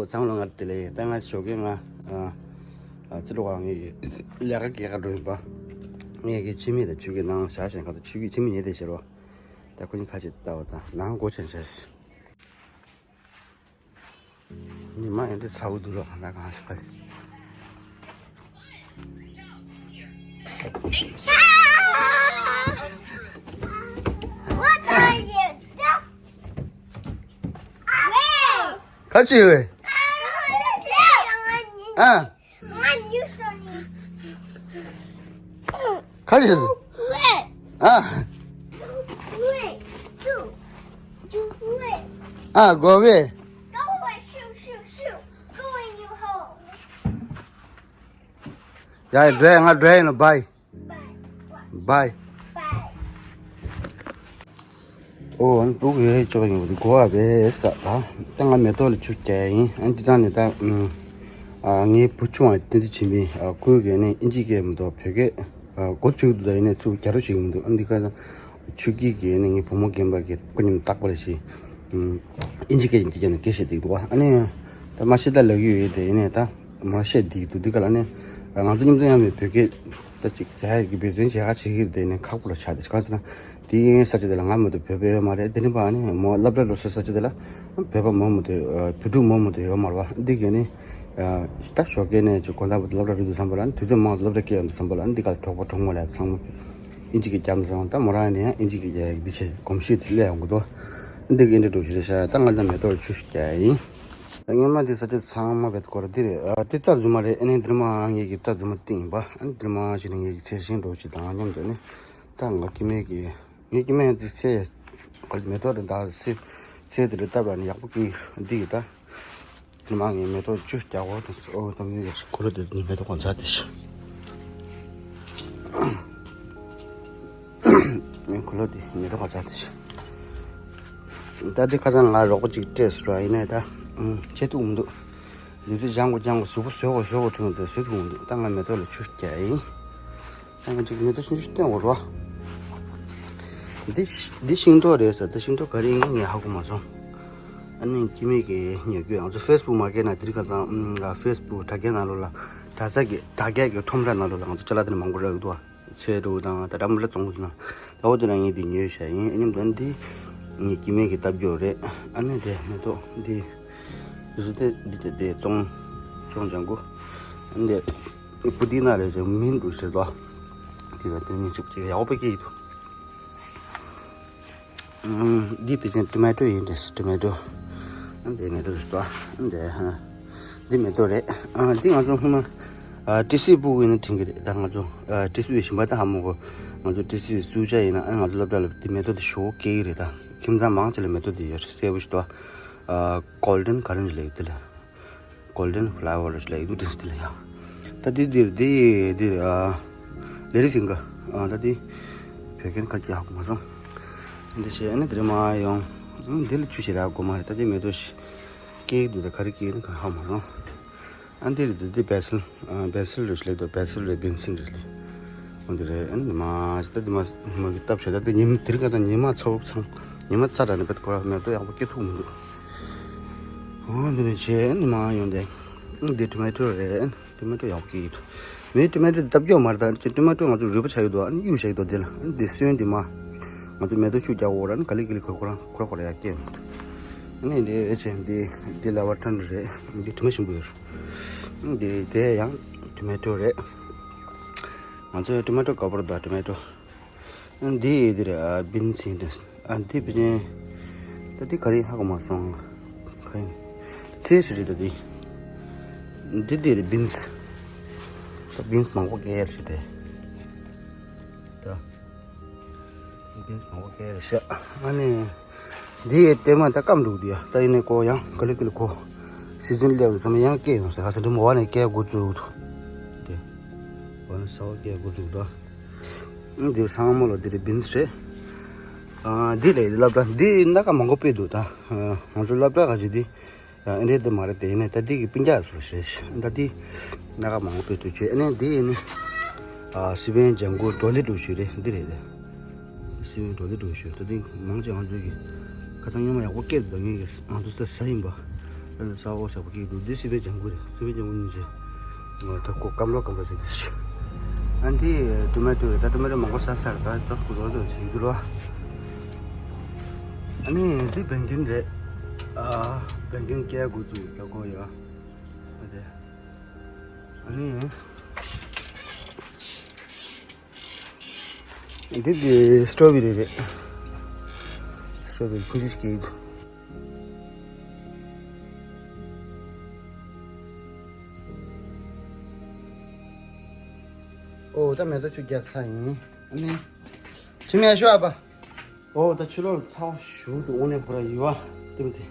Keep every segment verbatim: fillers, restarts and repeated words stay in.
ཚང་མ་ལ་ང་དེ་ལས་ད་ང་ཞོགས་ཀས་ང་ཨ་ཨ་ཙི་འགྲོ་བ་ངའི་ལས་ཀ་སྐྱེལ་ག་འགྲོ་ཡིན་པ། ངས་ཀྱི་ཕྱི་མི་དང་ཆུ་གི་ནང་བཞག་བཞིན་ཁ་ཐུག་ཆུ་གི་ཕྱི་མི་ཉལ་བསྡད་ཤེར་བ། ད་ཁོ་གཉིས་ཁ་ཕྱེ་ལྟ་བ་དང་ནང་སྒོ་ཕྱེ་ཤེར། ཉི་མ་ཡང་འདི་ཚ་བོ་འདུག་རོགས་ང་གང་ཞིག་ག་ལས། What are you doing? ག་ཅི་ཡོད། ཨ། ག་ཅི་ཡོད། ཨ། ཨ་གོ་བས། ཡ་འགྲོ་ཡ་ང་འགྲོ་ཡ་ཡིན་ནོ། བའི། བའི། ཨོ་ཨན་སྤུ་གུ་ཡོད་ཅོག་ཡིན་པ་འདི་གོ་བ་བས་ས། ད་ང་མེ་ཏོག་ལ་ཆུ་རྒྱག་ཡིན། ཨན་འདི་དང་ནི་ད་ཨ་ངའི་བུ་ཆུང་བ་བསྟན་འཛིན་ཆེན་པོས་ཨ་ཁོའི་གི་ནི་ཨིན་ཇི་སྐད་མི་འདུག་བོད་སྐད་ཨ་འགོ་ཚུགས་འདུག་ད་ཡིན་ནའི་ཚུགས་རྒྱ་རོ་ཞིག་མི་འདུག་ཨན་འདི་ག་ཆུ་སྐྱིད་ཀྱི་ནི་ངའི་བུ་མོ་རྒན་པ་གི་སྐུ་ཉིད་རྟག་པར་ཞིག་ཨིན་ཇི་སྐད་ཀྱི་སྐད་ནས་སྐད་བཤད་བསྡད་འདུག་ཨ་ནི་ད་མ་ཤེས་ད་ལབ་ཀྱི་ཡོད་དེ་ཡིན་ནའི་ད་མ་བཤད་བསྡད་འདུག་འདི་ག་ལ་ནི་ང་ཚོ་མཉམ་དུ་ཡང་མེད་བོད་སྐད། ད་ཅིག་རྒྱ་ཡིག་གི་འབད་བརྩོན་བྱེད་ཁ་བྱེད་ཀྱི་རེད་དེ་ནི་ཁག་པོ་ལ་ཆགས་ཏེ་གང་ཟེར་ན། དེ་ཡིན་ས་ཆ་དེ་ལ་ང་མ་གཏོགས་བོད་པ་ཡོད་མ་རེད། དེ་ནི་པ་ནི་མོ་སློབ་གྲྭ་འགྲོ་ས་ས་ཆ་དེ་ལ་བོད་པ་མང་མ་གཏོགས་བོད་ཕྲུག་མང་མ་གཏོགས་ཡོད་མ་རེད་པ། འདི་གས་ནི་ད་ཞོགས་ཀས་ནས་ཅིག་དགོང་དག་བར་དུ་སློབ་གྲྭ་རུ་འདུག་བསམ་པ་ལ་ནི་དུས་ཚོད་མང་དུ་སློབ་གྲྭ་སྐྱེལ་ཡོང་འདུག་བསམ་པ་ལ་ནི་འདི་ག་གྲོགས་པོ་གྲོགས་མོ་ལ་ཚང་མ་ཨིན་ཇི་གི་རྒྱབ་ནས་སོང་། ད་མོ་རང་ནས་ཡང་ཨིན་ཇི་གི་རྒྱ་ཡིག་འདི་བྱས་གོམས་གཤིས་དེ་སླེབས་ཡོང་གི་འདུག་འདི་གི་ཨིན་འདྲ་འགྲོ་ཞིག་རེད་ཤག་ད་ང་ད་མེ་ཏོག་ཆུ་ཞིག་རྒྱག་ཡིན། ད་སྔོན་མ་དེ་ས་ཆ་ཚང་མ་བེད་སྐོར་འདི་རེད། ཨ་དེ་རྟ་རྫུན་མ་རེད། ཨ་ནི་འདིར་མ་ངེད་ཀྱི་རྟ་རྫུན་མ་སྟེང་ཡིན་པ། ཨ་ནི་འདིར་མ་ཞིག་ནི་ངེད་ཀྱི་ཚེ་བཞིན་འགྲོ་ཞིག་དང་མཉམ་དུ་ནི་ད་ང་སྐྱེ་དམན་གྱི་ངེད་སྐྱེ་དམན་ཡང་དེ་ཚེ་ག་ལ་མེ་ཏོག་རེ་འདག་ཚེ་ཚེ་དེ་རེ་བཏབ་ར་ནི་ཡག་པོ་སྐྱེ་འདི་ཡིན། ད་འདིར་མ་ངས་མེ་ཏོག་བཅུ་རྒྱག་གོ་དང་ཨོ་དམ་ཡོད་ཡག་ཤི་ཁོ་རོ་དེ་ནི་མེ་ཏོག་གོང་ཚ་དེ་ཤི། ངས་ཁོ་ལོ་དེ་མེ་ཏོག་ག་ཚ་དེ་ཤི། ད་དེ་ཁ་སང་ང་རོགས་པ་གཅིག་སྤྲད་སོང་ར། ཡིན་ནའི་ད་ཨུམ་ཆེ་ཐུག་མི་འདུག་ལུས་རྩལ་སྦྱང་དགོས་སྦྱང་དགོས་གཟུགས་པོ་བཟོ་དགོས་བཟོ་དགོས་བྱུང་དེ་བཟོ་ཐུབ་མི་འདུག་ད་ང་མེ་ཏོག་ལ་ཆུ་རྒྱག་ཡིན། ད་ང་གཅིག་མེ་ཏོག་ཆུང་ཆུང་སྟོན་དགོས་རོ། འདི་འདི་ཤིང་ཏོག་རེད་ཟེར། ད་ཤིང་ཏོག་ག་རེ་ཡིན་ངས་ཧ་གོ་མ་སོང་། ཨ་ནི་སྐྱེ་དམན་གྱི་ཉོ་རྒྱུ་ང་ཚོ་ཕེ་སི་བུག་མ་སྐད་ན་དེ་རིང་ཁ་སང་ཕེ་སི་བུག་དྲ་རྒྱའི་ནང་ལོགས་ལ་དྲ་ཚགས་ཀྱི་དྲ་རྒྱ་གི་ཁྲོམ་ར་ནང་ལོགས་ལ་ང་ཚོ་ཅ་ལག་དེ་འདྲ་མང་པོ་རག་གི་འདུག་བ། ཚལ་འདྲ་བོ་དང་ད་ལྟ་མི་ལ་བཙོང་གི་འདུག་ན་ད་འོ་དེ་རང་ངས་འདི་ཉོས་བཞག་ཡིན། ཨ་ནི་ད་འདི་ངའི་སྐྱེ་དམན་གྱི་ལྟ་རྒྱུ་རེད། ཨ་ནི་དེ་མེ་ཏོག་འདི་འདི་ཚོ་དེ་འདི་དེ་དེ་བཙོང་བཙོང་སྦྱང་དགོས། ཨ་ནི་དེ་པུ་ཏི་ན་རེད་ཅེ་མིན་འདུག་ཟེར་དོ། དེ་ལ་དེ་ཉིན་ཅིག་ཅིག་ཡག་པོ་སྐྱེས་ཡོད་དོ། ཨམ། འདི་དཔེ་ཅན་ཊོ་མེ་ཊོ་ཡིན། འདི་ཊོ་མེ་ཊོ། ཨ་འདི་མེ་ཏོག་རེད་དོ། ཨ་འདི་ཧ། འདི་མེ་ཏོག་རེད། ཨ་འདི་ང་ཚོ་སྔོན་མ་ཨ་ཏི་སི་སྤུ་གུ་ཡིན་ན་དྲན་གི་རེད། ད་ང་ཚོ་ཨ་ཏི་སི་བའི་ཞིང་པ་ད་ཧ་མོ་གོ། ང་ཚོ་ཏི་སི་བའི་སུ་ཅག་ཡིན་ན་ཨ་ང་ཚོ་སློབ་གྲྭ་ལ་འདི་མེ་ཏོག་དེ་ཞོ་སྐྱེ་གི་རེད། ད་ཁྱིམ་ཚང་མང་ཆེ་ལ་མེ་ཏོག་དེ་ཡོད་རེད། སེར་པོ་ཞིག་དོ། ཨ་གོལ་ཌེན་ག་རེ་ལབ་ཡོད་དེ་ལ། Golden Flower ལབ་ཡོད་འདུག་དེ་ལ་ཡ། ད་འདི་འདིར་འདི་འདིར་ཨ་ལེ་ཌི་ཕིང་གར། ཨ་ད་འདི་བོད་སྐད་ཁ་གི་ཧ་གོ་མ་སོང་། འདི་བྱས་ཨ་ནི་འདིར་མ་ཡོང་། ཨ་འདི་ལ་ཆུ་ཞིག་རག་གོ་མ་རེད། ད་འདི་མེ་ཏོག་ཞིག་སྐྱེས་འདུག་ད་ག་རེ་སྐྱེས་ན་ག་ཧ་མ་སོང་། ཨ་འདི་རེད། འདི་འདི་བེ་སིལ། ཨ་བེ་སིལ་རེད་ལབ་འདུག་བེ་སིལ་རེད། བིན་སིན་རེད་ལེ། འོ་འདི་རེད། ཨ་ནི་མ་ད་འདི་མ་མ་གི་སྟབས་བྱས། ད་འདི་ཉི་མ་དེ་རིང་ཁ་སང་ཉི་མ་ཚ་བོ་ཚང་ཉི་མ་ཚ་དྲགས་ནས་བེད་ཁོ་ར་མེ་ཏོག་ཡག་པོ་སྐྱེ་ཐུབ་མི་འདུག་འོ་འདི་ནས་བྱས་ནི་མ་ཡོང་སྟེ། འདི་ཊོ་མེ་ཊོ་རེད། ཊོ་མེ་ཊོ་ཡག་པོ་སྐྱེ་གི་འདུག་མི་ཊོ་མེ་ཊོ་འདི་ལྟ་རྒྱུ་མ་རེད། ད་ཊོ་མེ་ཊོ་ང་ཚོ་རུལ་པ་ཆགས་ཡོད་འདུག་ཨ་ནི་གཡུག་བཞག་གི་འདུག་འདི་ལ་ཨ་ནི་འདི་སོན་འདི་མ་ང་ཚོ་མེ་ཏོག་ཆུ་རྒྱག་འོ་ར་ནི་ག་ལེ་ག་ལེ་ཁོ་ཁོ་རང་ཁོ་ར་ཁོ་ར་ཡག་སྐྱེ་ཡོང་གི་འདུག་ཨ་ནི་འདི་ཨེ་ཆེ་འདི་འདི་ལ་བ་ཊན་རེད། འདི་དྲི་མ་ཞིམ་པོ་ཡོད་རེད། འདི་དེ་ཡང་ཊོ་མེ་ཊོ་རེད། ང་ཚོ་ཊོ་མེ་ཊོ་དགའ་པོ་རེད་ད་ཊོ་མེ་ཊོ། འདི་འདི་རེད། ཨ་བིན་སི་ཡིན་ཏེ། ཨ་འདི་བི་ཅན། ད་འདི་ག་རེ་ཧ་གོ་མ་སོང་། ག་རེ། ཚེ་ཞིག་རེད་ད་འདི། འདི་འདི་རེད་བིན་སི། ད་བིན་སི་མང་པོ་སྐྱེ་ཡ་རེད་དེ། ད། བིན་སི་མང་པོ་སྐྱེ་ཡ་རེད་ཤག་ཨ་ནི། འདི་ཡི་ལྟད་མ་ད་སྐམ་འདུག་འདི་ཡ། ད་ཡིན་ནའི་ཀོ་ཡང་ག་ལེ་ག་ལེ་ཀོ། སི་ཛིན་སླེབས་དུས་ཙམ་ཡང་སྐྱེ་ཡོང་ཟེར། ཁ་སང་འདི་མོ་བ་ནས་སྐྱེ་འགོ་བཙུགས་འདུག་དེ། བ་ནས་ས་བ་སྐྱེ་འགོ་བཙུགས་འདུག་འདི་ཚང་མ་ལོ་འདི་རེད་བིན་སི་རེད། ཨ་འདི་ལས་སློབ་གྲྭ་འདི་སྣ་ཁ་མང་པོ་སྤེལ་འདུག་ད་ང་ཚོ་སློབ་གྲྭ་ག་ཅིག་འདི་ཨ་འདྲས་འདི་མ་རེད་དེ། ཡིན་ནའི་ད་འདི་གི་སྤུན་ཀྱག་ཚོ་རེད། ད་འདི་སྣ་ཁ་མང་པོ་སྤེལ་འདུག་བྱས་ཨ་ནི་འདི་ཡིན་ནི་ཨ་སི་པན་ལྗང་གུ་གྲོ་ལེ་འགྲོ་ཤུལ་རེད། འདི་རེད་དེ། སི་པན་གྲོ་ལེ་འགྲོ་ཤུལ་ད་འདི་མང་ཆེ་ང་ཚོ་གི་ཁ་སང་སྔོན་མ་ཡག་པོ་སྐྱེས་འདུག་ངེད་ཀྱི་ང་ཚོ་ས་ས་ཡིན་པ། ཨ་ནི་ས་འོག་ས་པོ་སྐྱིད་འདུག་འདི་སི་པན་ལྗང་གུ་རེད། སི་པན་ལྗང་གུ་ནི་ཆེ། ང་ད་ཁོ་སྐམ་ལོ་སྐམ་ལོ་བྱེད་དེ་ཤི། ཨ་འདི་ཊོ་མེ་ཊོ་རེད། ད་ཊོ་མེ་ཊོ་མང་པོ་ཟ་ས་རེད། ད་ད་ཁོ་རོ་རོ་བྱེད་རྒྱུ་རོ། ཨ་ནི་འདི་བན་ཀན་རེད། ཨ་བན་ཀན་སྐྱེ་དགོས་ཚུལ་ད་གོ་ཡ། ཨ་དེ་ཨ་ནི། འདི་གི་སི་ཊོ་བེ་རི་རེད། སི་ཊོ་བེ་རི་ཁུ་ཤུ་སྐྱེས་འདུག་ཨོ་ད་མེ་ཏོག་ཆུ་རྒྱག་ཚར་ཡིན། ཨ་ནི། ཆུ་མེད་ཤོག་ཨ་ཕ། ཨོ་ད་ཆུ་ལོག་ཚ་བ་ཞུ་འདུག་དངོས་གནས་ཁོ་ར་ཡི་བ་དེ་མི་ཚེ།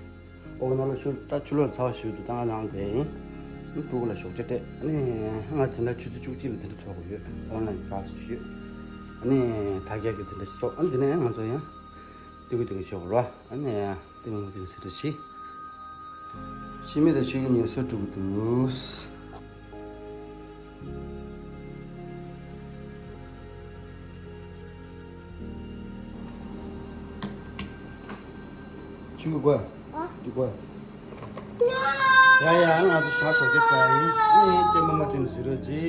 ཨོ་ན་ལ་ཆུ་ད་ཆུ་ལོག་ཚ་བ་ཞུ་འདུག་ད་ང་ནང་དེ་ཡིན། ཕྲུ་གུ་ལ་ཞོགས་ཇ་སྤྲད། ཨ་ནི་ང་འཛིན་གྲྭ་ཆུ་ཚོད་བཅུ་གཅིག་ལ་འཛིན་གྲྭ་ཚོགས་དགོས་ཡོད། ཨོན་ལན་ཀི་ལ་སི་ཞུ་ཡོད། ཨ་ནི་དར་རྒྱས་ཀྱི་འཛིན་གྲྭ་ཞིག་ཚོགས། ཨ་ནི་དེ་ནས་ང་ཚོ་ཡང་ཏི་གུ་ཏི་གུ་ཞོག་རོ། ཨ་ནི་ཏི་མོ་མོ་ཏི་གུ་འཛིན་གྲྭ་ཞིག་ཕྱི་མི་དང་ཆོས་ཀྱི་ངལ་གསོ་སྤྲོད་ཀྱི་འདུག་ཆུ་གི་གོ། ཨ། འདི་གོ། ཡ་ཡ། ང་ཚོ་ཞག་ཞོགས་ཀྱི་ས་ཡིན། ཨ་ནི་ཏེ་མོ་མོ་ཏེ་ནི་ཟི་རོ་ཇི།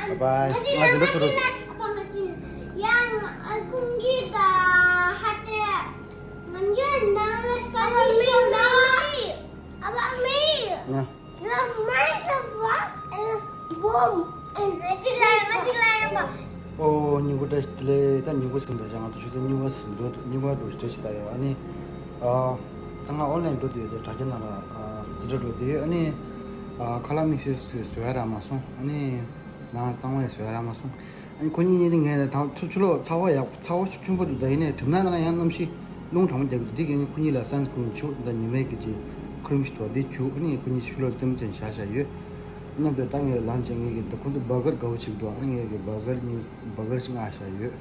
བའི་བའི། ང་འཛིན་གྲྭ་ཚུད་རོགས། ཡང་ཨ་ཀུན་གྱིས་ད་ཧ་ཏེ། ང་ཚོའི་ནང་ལ་ས་མི་ཤོར་ན། ཨ་ཕ་མི། ང་། The microphone is boom. ཨོ་ཉིན་གུང་བཀྲ་ཤིས་བདེ་ལེགས། ད་ཉིན་གུང་ཟིན་ད་ཅང་ང་ཚོ་ཆུ་ཚོད་གཉིས་པ་ཟིན་འགྲོ་འདུག་གཉིས་པ་འགྲོ་བཀྲ་ཤིས་ད་ཡོད། ཨ་ནི་ཨ་ད་ང་ཨོན་ལན་འགྲོ་དུས་ཡོད་དེ་དྲ་རྒྱ་ནང་ལ་ཨ་འཛིན་གྲྭ་འགྲོ་དུས་ཡོད། ཨ་ནི་ཨ་ཁ་ལག་དམིགས་བསལ་བཟོ་ཡ་རག་མ་སོང་། ཨ་ནི་ནང་གཙང་མ་ཡང་བཟོ་ཡ་རག་མ་སོང་། ཨ་ནི་ཁོ་གཉིས་གཉིས་དེ་ངས་ད་ཆུ་ཆུ་ལོག་ཚ་བ་ཡག་ཚ་བ་ཆུ་ཆུན་པོ་འདུག་ད་ཡིན་ནའི་གྲིབ་ནག་ནང་ཡང་གནམ་གཤིས་རླུང་གྲང་མོ་རྒྱག་གི་འདུག་འདི་གས་ནི་ཁོ་གཉིས་ལ་སན་སི་ཀྲིན་བྱུག་ད་ཉི་མའི་གི་ཅི་ཁུ་རིམ་ཞིག་འདུག་འདི་བྱུག་ཨ་ནི་ཁོ་གཉིས་ཆུ་ལོག་ཙམ་ཅན་བཞག་བཞག་ཡོད། མཉམ་དུ་ད་ངས་ལངས་བྱས་ངས་ཀྱི་འདི་ཁོ་ཚོ་བར་གར་དགའ་བོ་ཅིག་འདུག་ཨ་ནི་ངས་ཀྱི་བར་གར་གཉིས་བར་གར་ཅིག་མངགས་བཞག་ཡོད།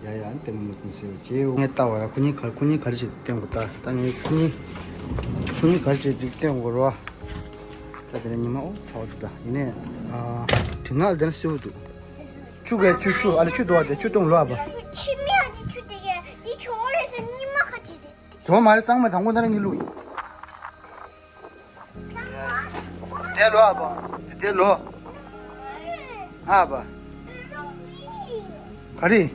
ཡ་ཡ་ཨ་ནི་ལྟད་མོ་མོ་ཙམ་ཟེར་བྱས་ངས་ལྟ་བ་ར་ཁོ་གཉིས་ག་ཁོ་གཉིས་ག་རེ་བྱེད་བསྟན་དགོས། ད་ད་ངས་ཁོ་གཉིས་ཁོ་གཉིས་ག་རེ་བྱེད་ཅིག་བསྟན་དགོས་ར། ད་དེ་ནས་ཉི་མ་ཨོ་ཚ་བ་འདུག་ད་ཡིན་ནས་ཨ་གྲིབ་ནག་དེ་ན་སེའུ་འདུག་ཆུ་གས་ཆུ་ཆུ་ཨ་ལེ་ཆུ་འདུག་བ་དེ་ཆུ་བཏུང་ལོ་ཨ་བ། ཆི་མི་ཨ་ཅི་ཆུ་དེ་གས་འདི་ཆུ་རེད་ཟེར་ཉི་མ་ཁ་ཅིག་དེ། དེ་མ་རེད། གཙང་མ་དང་པོ་ན་ར་ངི་ལུག་ཡིན། དེ་ལོ་ཨ་བ། དེ་ལོ་ཨ་བ། ག་རེ།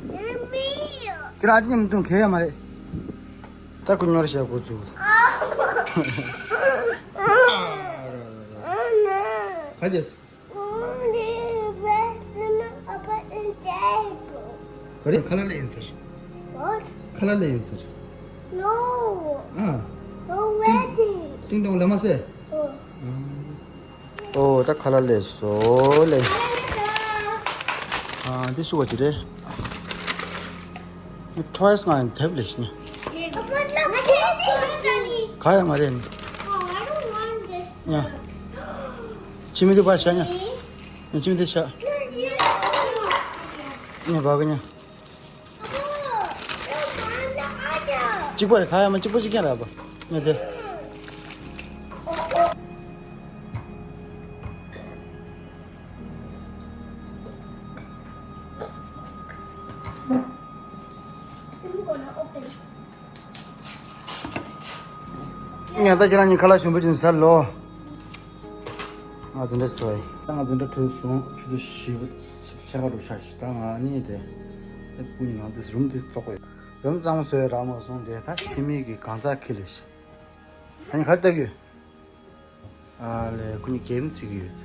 དེ་ར་ཨ་ཅི་ཉམས་མི་འདུག་གས་ཡ་མ་རེད། ད་ཁོ་ཉོར་བྱས་ཁོ་ཚུགས། ག་རེ། ག་རེ་ཁ་ལག་ལེན་ཟེར། What? ཁ་ལག་ལེན་ཟེར། No. ཨ། No wedding. ཏིང་ཏོང་ལ་མ་ཟེར། Oh. ཨོ་ད་ཁ་ལག་ལེན་སོ་ལེ། ཨ་འདི་སུ་བ་ཅི་རེད། ཁྲོས་ང་ཡང་དེབ་ལེ་ཤི་ཉ། ག་ཡང་མ་རེད་ནི། ཉ། ཆི་མི་དེ་བ་ཤ་ཉ། ཉ་ཆི་མི་དེ་ཤ། ཉ་བ་གི་ཉ། གཅིག་པ་རེད། ག་ཡང་མ་གཅིག་པ་གཅིག་རྐྱང་རེད་པ། ཉ་དེ། ང་ད་ཁྱེད་རང་གཉིས་ཁ་ལག་ཞིམ་པོ་ཅིག་ཟ་ལོ། ང་འཛིན་གྲྭ་ཚོ་ཡིན། ད་ང་འཛིན་གྲྭ་གྲོལ་སོང་། ཆུ་ཚོད་བཞི་པ་ཕྱེད་ཀ་འགྲོ་ཤག་ཤི། ད་ང་གཉིས་དེ་ད་སྤུན་གཉིས་ནང་དུ་རུམ་དེ་བཙོག་པ་ཡོད། རུམ་གཙང་མ་བཟོས་རག་མ་སོང་། དེ་ད་ཕྱི་མིག་གི་གང་ཟག་ཁི་ལེ་ཤི། ད་ནི་ག་རེ་ལྟ་གི་ཡོད། ཨ་ལེ་ཁོ་གཉིས་གེམ་རྩེ་གི་ཡོད།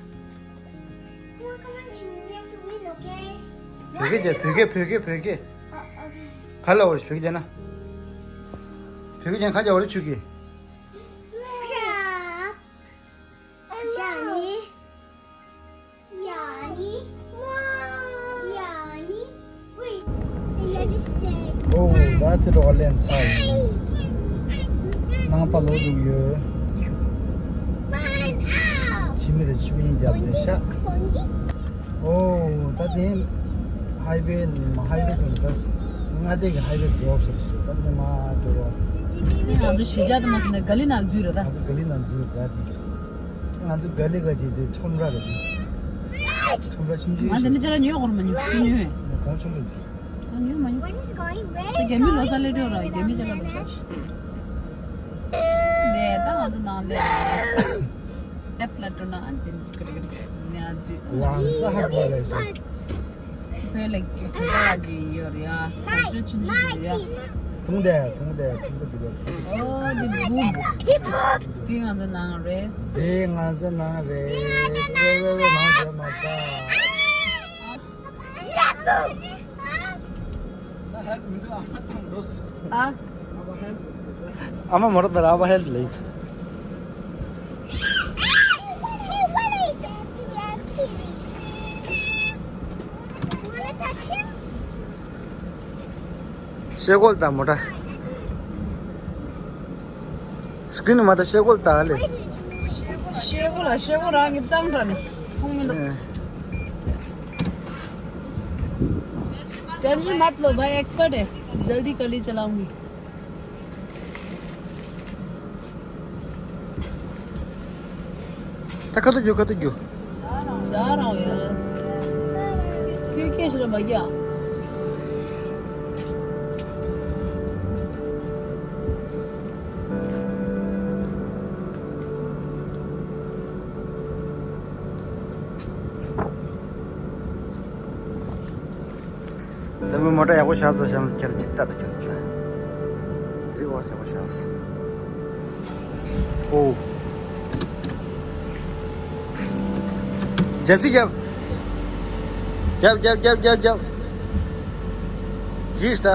བོད་སྐད་རྒྱབ། བོད་སྐད་བོད་སྐད་བོད་སྐད། ག་ལ་བར་བོད་སྐད་རྒྱབ་ན། བོད་སྐད་རྒྱབ་ན་ག་རྒྱབ་བར་ཆུ་གི། ཨོ་ད་དེ་འགྲོ་བ་ལེན་ཚར་ཡིན། ནང་པ་ལོ་འདུག་ཡོད། ཕྱི་མི་རེ་ཆུ་ཡིན་རྒྱབ་དེ་ཤ། ཨོ་ད་དེ་ཧའི་ཝེ་ཧའི་ཝེ་ཟེར་ན་ད་མངའ་སྡེ་གི་ཧའི་ཝེ་རྫོགས་ཤག་ཤག་ད་དེ་མ་འགྲོ་བ། ང་ཚོ་གཞིས་ཆགས་དེ་མ་ཟིན་ན་ག་ལི་ནང་འཛུལ་རེད་ད། ང་ཚོ་ག་ལི་ནང་འཛུལ་རེད་ད་དེ། ང་ཚོ་ག་ལི་ག་ཅིག་དེ་ཁྲོམ་ར་རེད་དེ། ཁྲོམ་ར་ཆུང་ཆུང་ང་འདི་ནི་ཅ་ལག་ཉོས་གོར་མ་ཉོས་ཁྱོད་ཉོས་ཧེ། གོང་ཆུང་གི་ད་ཉོས་མ་ཉོས། ད་རྒྱ་མི་ལོ་ས་ལེ་འགྲོ་ར་རྒྱ་མི་ཅ་ལག་ལོ་ས་ཤི། དེ་ད་ང་ཚོ་ན། ལེ་ལེ་ལེ་ལེ་ལེ་ལེ་ལེ། ལང་ས་ཧ་གོ་ལེ་ཞོ། བོད་ལ་སྐད་གྲགས་ཅན་ཡོད་རེད་ཡ། གོ་ཆོད་ཆུང་ཆུང་ཡོད་རེད་ཡ། ཐུང་དེ་ཐུང་དེ་ཐུང་དེ་འདུག་ག་ཨོ་འདི་བུ། འདི་ང་ཚོ་ནང་རེད། འདི་ང་ཚོ་ནང་རེད། རེད་རེད་རེད་ནང་རེད་མ་གཏོགས། ཨ། ཨ་མ་མོ་ར་དར་ཨ་བ་ཧེལ་ལེ། ཤེལ་སྒོ་ལ་ལྟ་མོ་ཊ། སི་ཀི་རིན་མ་ལྟ་ཤེལ་སྒོ་ལ་ལྟ་ལེ། ཤེལ་སྒོ་ལ་ཤེལ་སྒོ་རང་གི་གཙང་སྦྲ་ནས་མཐོང་མི་འདུག་ཨེ། टेंशन मत लो भाई, एक्सपर्ट है, जल्दी कर ली चलाऊंगी। ད་ཁ་ཐུག་རྒྱུ་ཁ་ཐུག་རྒྱུ། जा रहा हूँ यार। क्यों क्या शर्म आ गया? ད་མི་མོ་ཊ་ཡག་པོ་བཞག་སོང་། གཤམ་ཁྱེར་ཅིག་ལྟ་ད་ཁྱོད་ཚོ་ད། རི་བ་ཡག་པོ་བཞག་སོང་། ཨོ། རྒྱབ་ཅིག་རྒྱབ། རྒྱབ་རྒྱབ་རྒྱབ་རྒྱབ་རྒྱབ། ཡིག་ལྟ།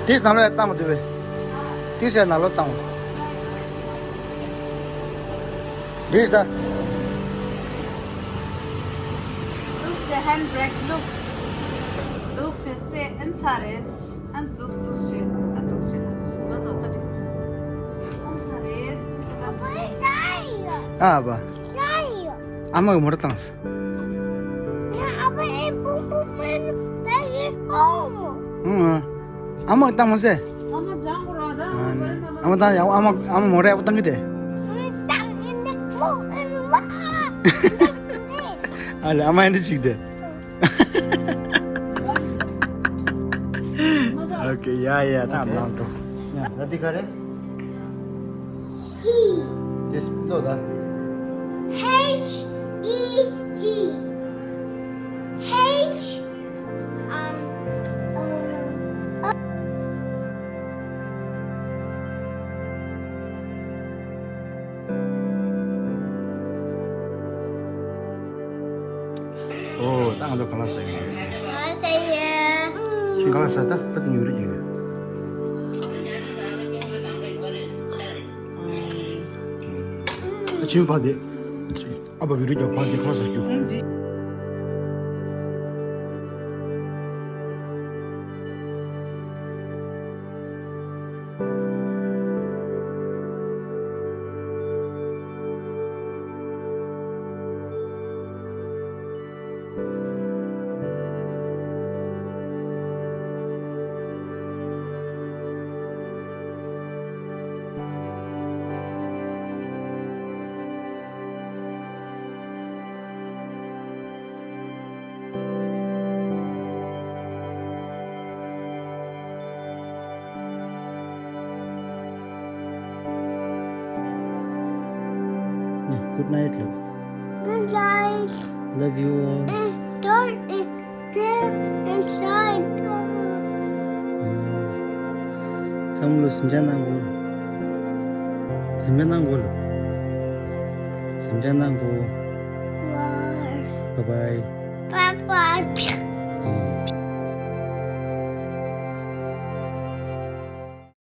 དེ་ནང་ལོགས་ཡར་བཏང་མ་འདུག་པས། དེ་ནང་ལོགས་བཏང་། རེད་ད། ལུག་ཤེ་ཧན་བྷི་རེག་ལུག་ལུག་ཤེ་སེ་ཨན་ཚ་རེས། ཨན་ལུག་ལུག་ཤེ་ཨན་ལུག་ཤེ་ཧ་སུ་ཤེ་མ་ཟོ་ད་དྲིས་སུ་ཨན་ཚ་རེས་ཨན་ཚ་རེས། ཨ་བ། ཨ་མ་གི་མོ་ཊ་བཏང་སོང་། ཨ་མ་གི་བཏང་མ་ཟེར། ཨ་མ་བཏང་ཡག་པོ། ཨ་མ་ཨ་མ་མོ་ཊ་ཡག་པོ་བཏང་གི་དེ། ཨ་ལེ་ཨ་མ་ཨེ་འདྲ་ཅིག་དེ། ཨོ་ཁེ་ཡ་ཡ་ད་ལང་ཏོ། ཡ་ད་འདི་ག་རེ། He. This ལོ་ད། H E he. H um uh, ཨོ་ད་ང་ཚོ་ག་ལ་ཟ་གི་ཡོད། ག་ལ་ཟ་གི་ཡོད། ཁྱོད་ག་ལ་ཟ། ད་ད་ཉུང་རུ་ཡོད། ཨ་ཆེན་པ་དེ། ཨ་ཕ་བི་རུ་རྒྱག་པ་དེ་ཁ་ཟ་རྒྱུ། Good night, love. Good night. Love you all. Don't stay inside. བསམ་བློ་སེམས་ཅན་ནང་གོ། སེམས་ཅན་ནང་གོ། སེམས་ཅན་ནང་གོ། Bye bye. Bye bye.